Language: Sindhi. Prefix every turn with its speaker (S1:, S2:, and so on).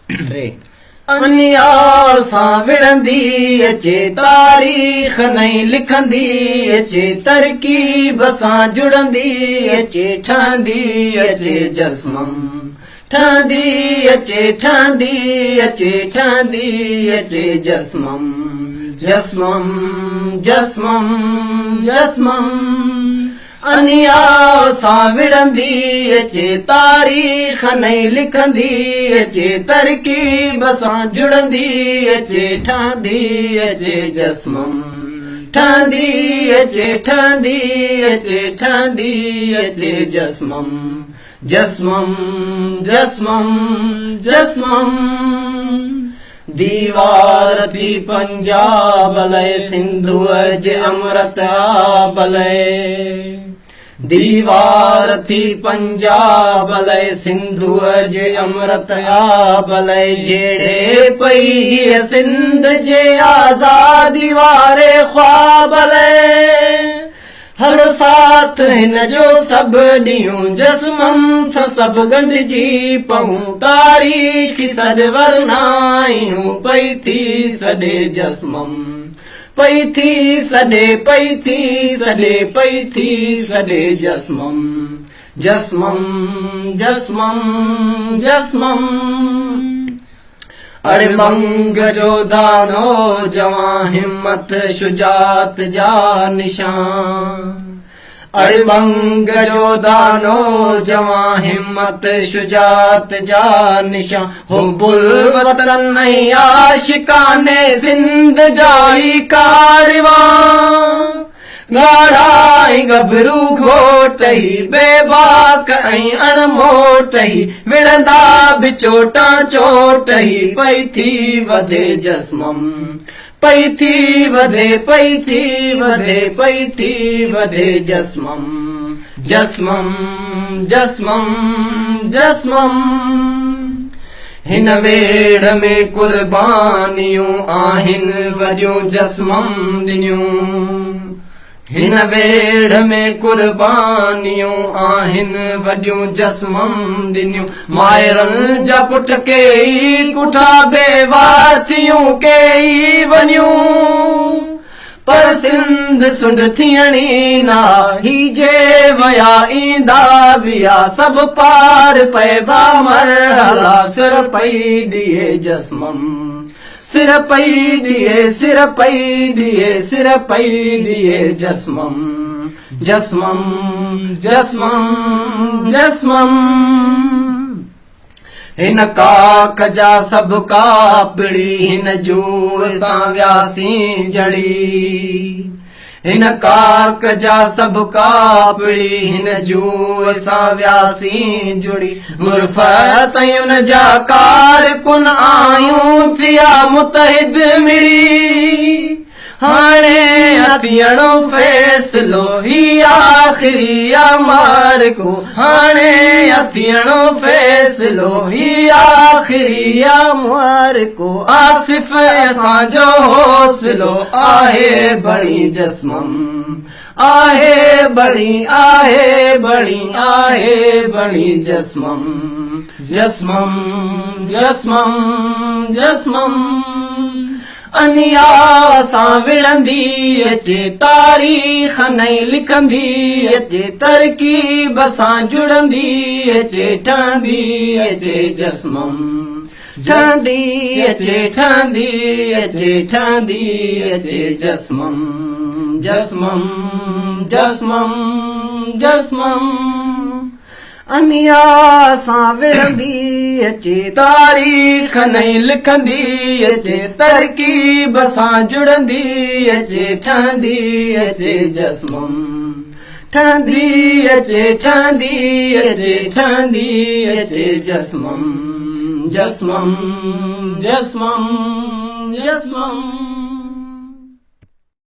S1: ٽي. انياء سان وڙهندي اچي تاريخ نئين لکندي اچي ترڪيب سان جڙندي اچي ٺهندي اچي جسمم ٺهندي اچي ٺهندي اچي ٺهندي اچي جسمم جسمم جسمم جسمم انياء سان وڙهندي اچي تاريخ نئين لکندي اچي ترڪيب سان جڙندي اچي ٺهندي اچي جسمم ٺهندي اچي ٺهندي اچي ٺهندي اچي جسمم جسمم جسمم جسمم ديوار ٿي پنجاب لئه سنڌوء جي امرت آب لئه ديوار ٿي پنجاب لئه سنڌوء جي امرت آب لئه جهڙي پئي هيء سنڌ جي آزادي واري خواب لئه هر ساٿ هن جو سڀ ڏينهون جسمم سان سڀ ڳنڍجي پئون تاريخي سڏ ورنايون پئي ٿي سڏي جسمم پئي ٿي سڏي پئي ٿي سڏي پئي ٿي سڏي جسمم جسمم جسمم جسمم اڙ ٻنگ جو دانو جوان همت شجاعت جا نشان اڙ ٻنگ جو دانو جوان همت شجاعت جا نشان حب الوطن ۽ عاشقان سنڌ جا هي ڪاروان ڳاڙها ۽ ڳڀرو گهوٽ هي بيباڪ ۽ اڻ موٽ هي وڙهندا به چوٽان چوٽ هي پئي ٿي وڌي جسمم پئي ٿي وڌي پئي ٿي وڌي پئي ٿي وڌي جسمم جسمم جسمم جسمم هن ويڙهه ۾ قربانيون آهن وڏيون جسمم ڏنيون هن ويڙهه ۾ قربانيون آهن وڏيون جسمم ڏنيون مائرن جا پٽ ڪيئي ڪٺا بيواهه ٿيون ڪيئي وڃيون پر سنڌ سنڍ ٿيڻي نه هي جي ويا ايندا ويا سڀ پار پئبا مرحلا سر پئي ڏيئي جسمم سر پئي ڏيئي سر پئي ڏيئي سر پئي ڏيئي جسمم جسمم جسمم جسمم هن ڪاڪ جا سڀ ڪاپڙي هن جوء سان وياسين جڙي هن ڪاڪ جا سڀ ڪاپڙي هن جوء سان وياسين جڙي غرفت ۽ ان جا ڪارڪن آهيون ٿيا متحد مڙي هاڻي آ ٿيڻو فيصلو هي آخري آ معرڪو هاڻي آ ٿيڻو فيصلو هي آخري آ معرڪو آصف اسان جو حوصلو آهي بڻي جسمم آهي بڻي آهي بڻي آهي بڻي جسمم جسمم جسمم جسمم انياء سان وڙهندي اچي تاريخ نئين لکندي اچي ترڪيب سان جڙندي اچي ٺهندي اچي جسمم ٺهندي اچي ٺهندي اچي ٺهندي اچي جسمم جسمم جسمم جسمم انياء سان وڙهندي اچي تاريخ نئين لکندي اچي ترڪيب سان جڙندي اچي ٺهندي اچي جسمم ٺهندي اچي ٺهندي اچي ٺهندي اچي جسمم جسمم جسمم جسمم.